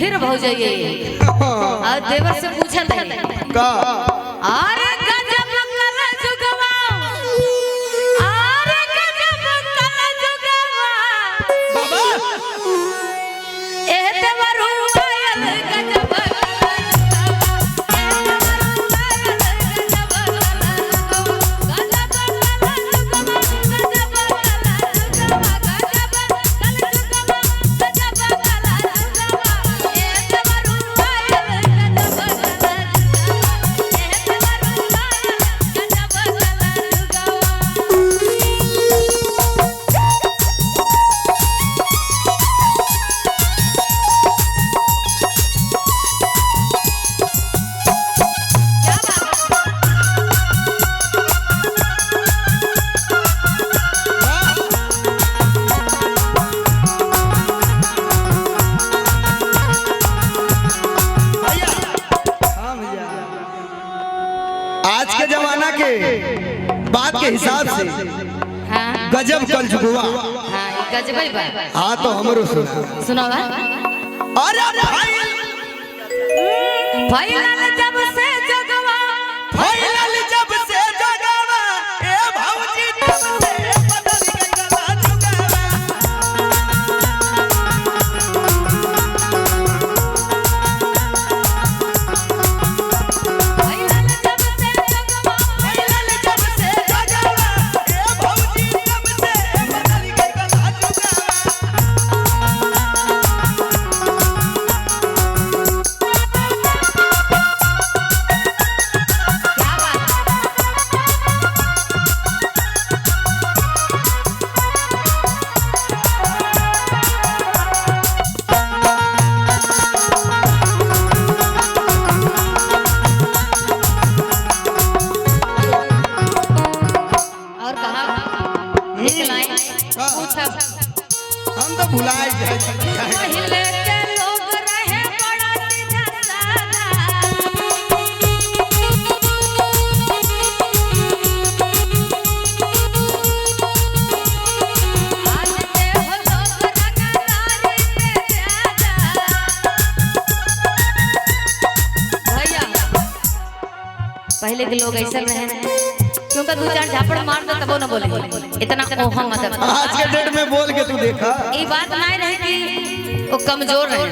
फिर भौजाइए और देवर से पूछत है का अरे गजब कला जुगवा, अरे गजब कला जुगवा, बाबा ए देवर आयल गजब कला जुगवा, ए देवर आयल गजब कला जुगवा, गजब कला जुगवा, गजब कला जुगवा, गजब कला जुगवा, गजब कला जुगवा, ए देवर आयल गजब कला जुगवा, ए देवर आयल गजब कला जुगवा। क्या बात है? हाँ भैया, आज के जमाना के बात के हिसाब से हाँ गजब कल जुगवा। हाँ, ई गजबे बा। हाँ तो हमरो सुना। सुनावा। अरे भाई फैलल जब से जगवा, फैलल जब से जगवा, ए भौजी तब से बदल के कला जुगवा। फैलल जब से जगवा, फैलल जब से जगवा, ए भौजी तब से बदल के कला जुगवा। क्या बात है? और कहा एक लाइन पूछब। हम तो भुलाए जाए। पहिले के लोग रहे बड़ा सीधा सादा, आज के हो लोग रंगदारी पे ज्यादा। भैया पहले के लोग ऐसे रहे क्योंकि दो चार झापड़ मार दो तबो न बोले, इतना ओहम मतलब। आज के डेट में बोल के तू देखा ये बात नहीं रही कि वो कमजोर रहे,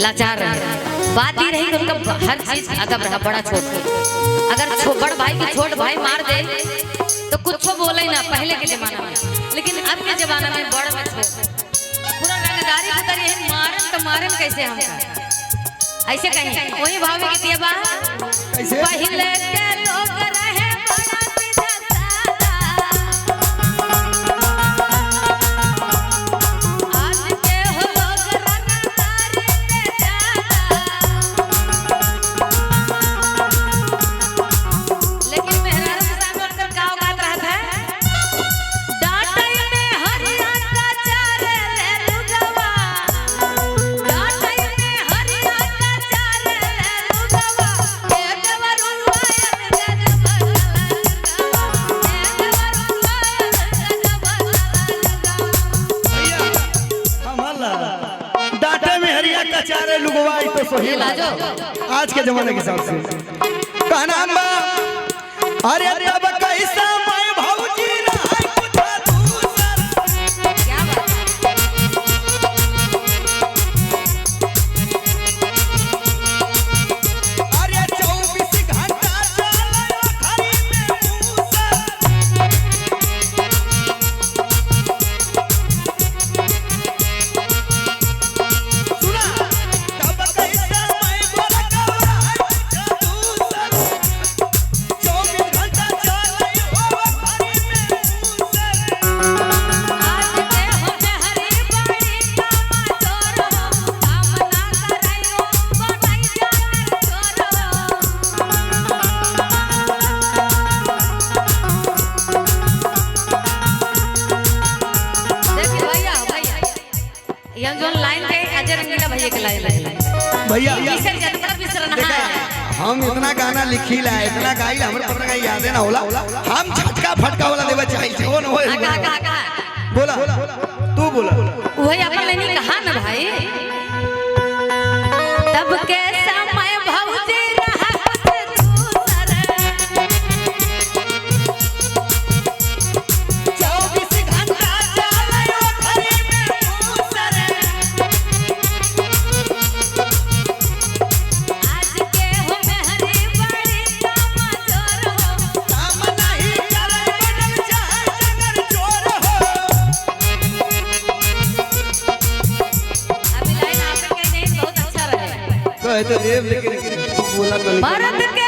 लाचार रहे। बात ये रही कि उनका हर चीज अदब रहा, बड़ा छोट। अगर बड़ भाई की छोट भाई मार दे तो कुछ बोले ना पहले के जमाना में, लेकिन अब के जमाना में बड़ में छोट पूरा रंगदारी उतर यही मारन तो मारन कैसे हमका ऐसे कहीं वही भावे की दिया बा। कैसे? पहले के लोग रहे बड़ा सीधा सादा, आज के हो लोग रंगदारी पे ज्यादा। लेकिन मेहरारू के सामने उनकर का औकात रहत है? डांटई में हरिया का चारे ले लुगवा, डांटई में हरिया का चारे ले लुगवा, ए देवरुआ गजब कला जुगवा, ए देवरुआ गजब कला जुगवा। हमारा डांटे में हरिया कचारे लुगवाई तो सही ये लाजो। आज के जमाने के हिसाब से कहना हम बा, अरे तब कैसा मैं भौजी रहाई कुछ दूसर। क्या बात है? अरे 24 घंटा चले खरी में मूसर। सुना तब कैसा मैं गोरखा कुछ दूसर। 24 घंटा चले खरी में मूसर। आज के हो हरी बड़ी कामा चोर हो, काम ना करायो बनाई जाने चोर हो। देखिए भैया, भैया ये हम जो लाइन के अजय रंगीला भैया के लाइन लाइन भैया बिसर जाते, बड़ा बिसरना देखा है। हम इतना गाना लिखीला इतना गाइला हमरे पता का यादे ना होला। हम झटका फटका वाला देवा चाहिए वो न होए। हाँ, कहा कहा कहा बोला तू बोला वही अपन ने कहा ना भाई। कह तो देव लेकिन बोला तो नहीं। मर्द के